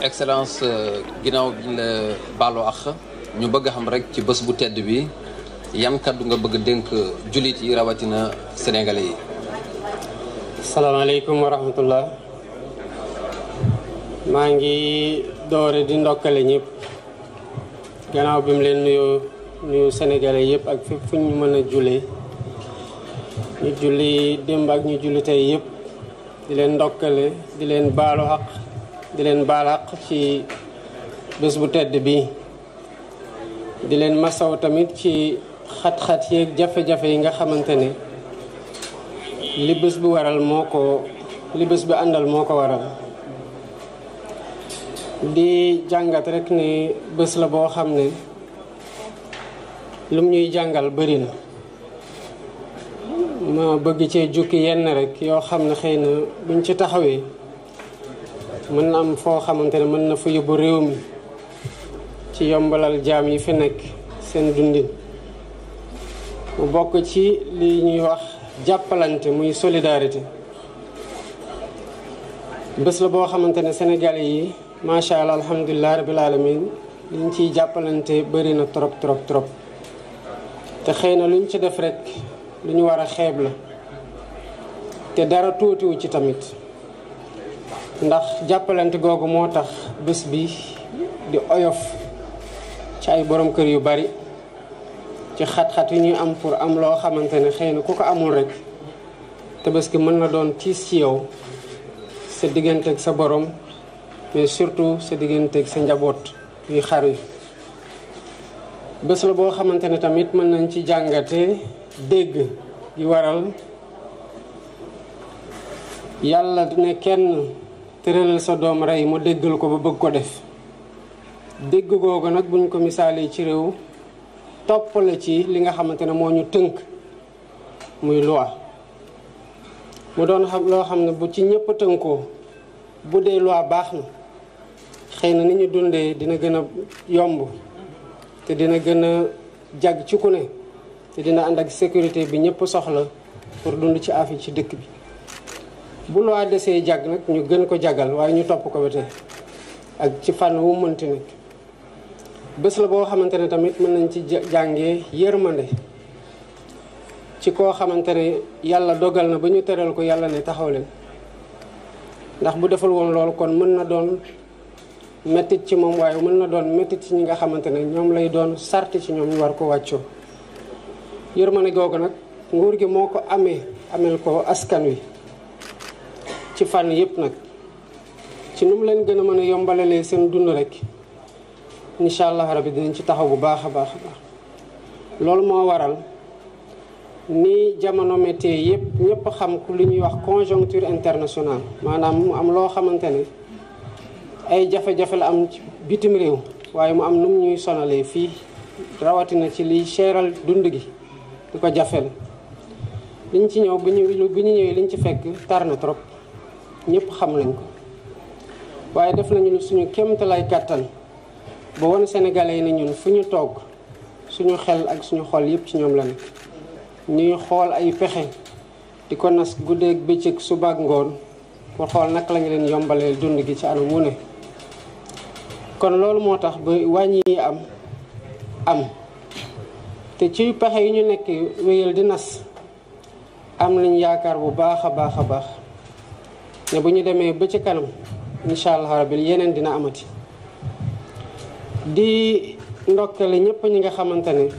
excellence ginnaaw bi la baalu àq ñu bëgg a xam rek ci bés bu tedd bi yan kaddu nga bëgg dénk jullit yi rawatina sénégalais yi. salaamaaleykum wa rahmatullah. maa ngi doore di ndokkale ñëpp gannaaw bi mu leen nuyu sénégalais yëpp ak fépp fu ñu mën a jullee ñu julli démb ak ñu julli tey yëpp di leen ndokkale di leen baalu àq di leen baal àq ci bés bu tedd bi di leen masaw tamit ci xat-xat yeeg jafe-jafe yi nga xamante ne li bés bi waral li bés bi àndal moo ko waral di jàngat rek ne bés la boo xam ne lum ñuy jàngal bëri na ma bëgg cee jukki yenn rek yoo xam ne xëy na buñ ci taxawee mën na am foo xamante ne mën na fa yóbbu réew mi ci yombalal jaam yi fi nekk seen dundin mu bokk ci li ñuy wax jàppalante muy solidarité bés la boo xamante ne Sénégalais yi macha allah alhamdulilah rabil alamin liñ ciy jàppalante bëri na trop trop trop te xëy na luñ ci def rek lu ñu war a xeeb la te dara tuutiwu ci tamit ndax jàppalante googu moo tax bés bi di oyof ci ay borom kër yu bari ci xat-xat yi ñuy am pour am loo xamante ne xëy na ku ko amul rek te bés gi mën na doon tiis ci yow sa digganteeg sa borom mais surtout sa digganteeg sa njaboot yuy xar yi bés la boo xamante ne tamit mën nañ ci jàngate dégg gi waral yàlla ne kenn tëralal sa doom rey mu déggal ko ba bëgg ko def dégg googu nag buñ ko misaalee ci réew toppale ci li nga xamante ne moo ñu tënk muy loi mu doon xam loo xam ne bu ci ñëpp tënkoo bu dee loi baax na xëy na ni ñu dundee dina gën a yomb te dina gën a jag ci ku ne te dina ànd ak sécurité bi ñëpp soxla pour dund ci affaire ci dëkk bi bu loi desee jag nag ñu gën ko jagal waaye ñu topp ko ba tey ak ci fànn wu mënti nekk bés la boo xamante ne tamit mën nañ ci jàngee yërmande ci koo xamante ne yàlla dogal na ba ñu teral ko yàlla ne taxaw leen ndax bu defal woon loolu kon mën na doon mettit ci moom waaye mën na doon mettit ci ñi nga xamante ne ñoom lay doon sarti ci ñoom ñu war ko wàccoo yërmande googu nag nguur gi moo ko amel ko askan wi ci fànn yëpp nag ci nu mu leen gën a mën a yombalalee seen dund rek incha allah rabbi dinañ ci taxaw bu baax a baax a baax loolu moo waral ni jamono métier yëpp ñëpp xam ku li ñuy wax conjoncture internationale maanaam mu am loo xamante ne ay jafe-jafe la am ci bitim réew waaye mu am nu mu ñuy sonalee fii rawatina ci liy seeral dund gi di ko jafel liñ ci ñëw bu ñu ñëwee liñ ci fekk tar na trop ñëpp xam nañ ko waaye def nañu suñu kéemtalaay kàttan ba won sénégalais yi ne ñun fu ñu toog suñu xel ak suñu xol yëpp ci ñoom la nekk ñuy xool ay pexe di ko nas guddeeg bëccëg suba ak ngoon pour xool naka lañu leen yombalee dund gi ci anam wu ne kon loolu moo tax ba wàññi yi am te ci pexe yi ñu nekk wéyal di nas am nañ yaakaar bu baax a baax a baax ne bu ñu demee ba ci kanam incha allah rabbi yeneen dina amati di ndokkale ñëpp ñi nga xamante ne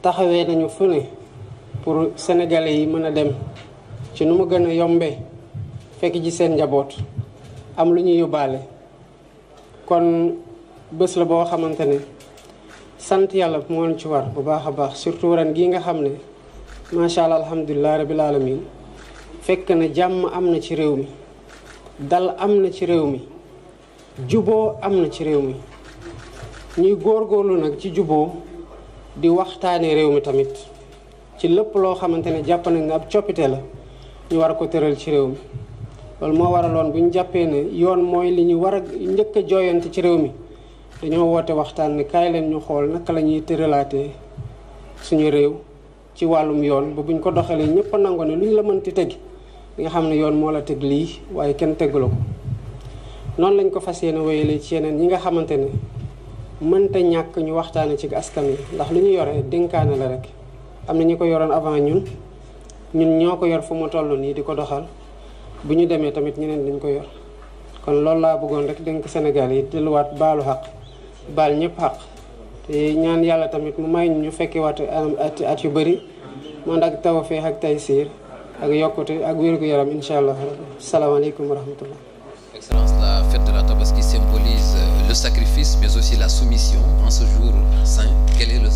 taxawee nañu fu ne pour sénégalais yi mën a dem ci nu mu gën a yombee fekk ji seen njaboot am lu ñuy yóbbaale kon bés la boo xamante ne sant yàlla moo ñu ci war bu baax a baax surtout ren gii nga xam ne macha allah alhamdulilah rabil alamin fekk na jàmm am na ci réew mi dal am na ci réew mi juboo am na ci réew mi ñuy góorgóorlu nag ci juboo di waxtaane réew mi tamit ci lépp loo xamante ne jàpp nañ ne ab coppite la ñu war ko tëral ci réew mi loolu moo waraloon bu ñu jàppee ne yoon mooy li ñu war a njëkk a jooyante ci réew mi dañoo woote waxtaan ne kaay leen ñu xool naka la ñuy tëralaatee suñu réew ci wàllum yoon ba buñ ko doxalee ñëpp a nangu ne lu ñu la mënti teg li nga xam ne yoon moo la teg lii waaye kenn tegula ko noonu lañ ko fas yéene wéyale ci yeneen ñi nga xamante ne mënta ñàkk ñu waxtaane ci askan wi ndax lu ñu yore dénkaane la rek am na ñu ko yoroon avant ñun ñoo ko yor fu mu toll nii di ko doxal bu ñu demee tamit ñeneen dañ ko yor kon loolu laa bëggoon rek dénk Sénégal yi delluwaat baalu xaq baal ñëpp xaq te ñaan yàlla tamit mu may ñu fekki waat at yu bëri man ak tawfeex ak taysiir ak yokkute ak wér-gu-yaram incha allah. salaamaaleykum wa rahmatullah. Excellence, la fête de la Tabaski symbolise le sacrifice mais aussi la soumission en ce jour saint. Quel est le